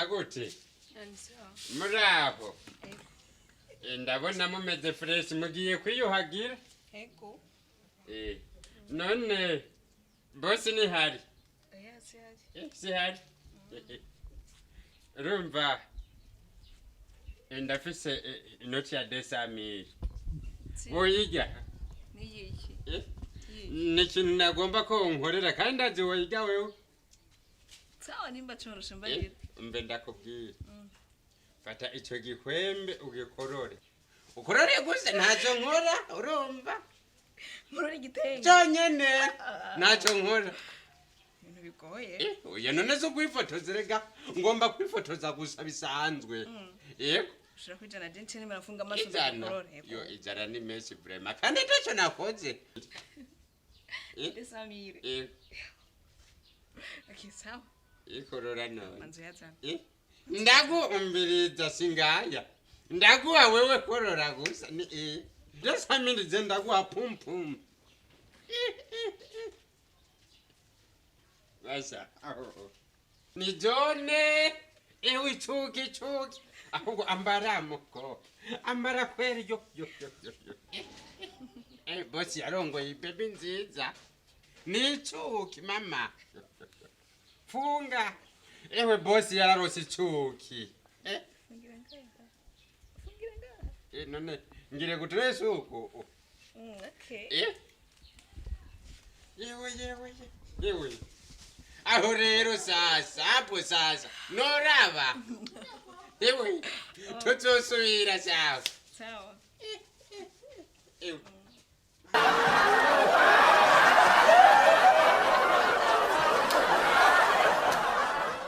Mumeze gute? Muraho? Ndabona mumeze fresh, mugiye kwiyuhagira. Ego. None boss nihari? Oya, sihari. Sihari. Urumva, ndafise inoti ya 200 000. Woyiga? Niyiki? Ni ikintu nagomba ko unkorera kandi ndazi woyiga wewe. Sawa, nimba coroshe mbarira. Mbe ndakubwira, fata ico gikwembe ugikorore, ukorore gusa, ntacyo nkora, urumva? Murore igitenge? Cyonyene, ntacyo nkora. Ibintu bigoye. Oya, none zo kwifotoza, rega ngomba kwifotoza gusa bisanzwe, yego. Ushira kwijana je ncene marafunga amaso. 100? Ndagikorore. Ego. Yo, 100 ni menshi vraiment, kandi ntacyo nakoze. 200 000? Okay, sawa. Ikorora none. Manzu yazana. Ndaguumviriza, singaya ndaguha wewe, korora gusa ni 200 000 je ndaguha pum pum. Basha aho ni jone, ewe icuki icuki, ahubwo ambara muko, ambara kweri. Yo yo yo yo yo! Bosi yarongoye ibebi nziza, ni icuki mama, funga. Ewe, bosi yararose icuki. Fungira ngaha, fungira ngaha. None ngire guturese uku? Okay. Yewe yewe yewe, aho rero sasa, hapo sasa noraba, yewe, tuzosubira sasa. Sawa. Ewe.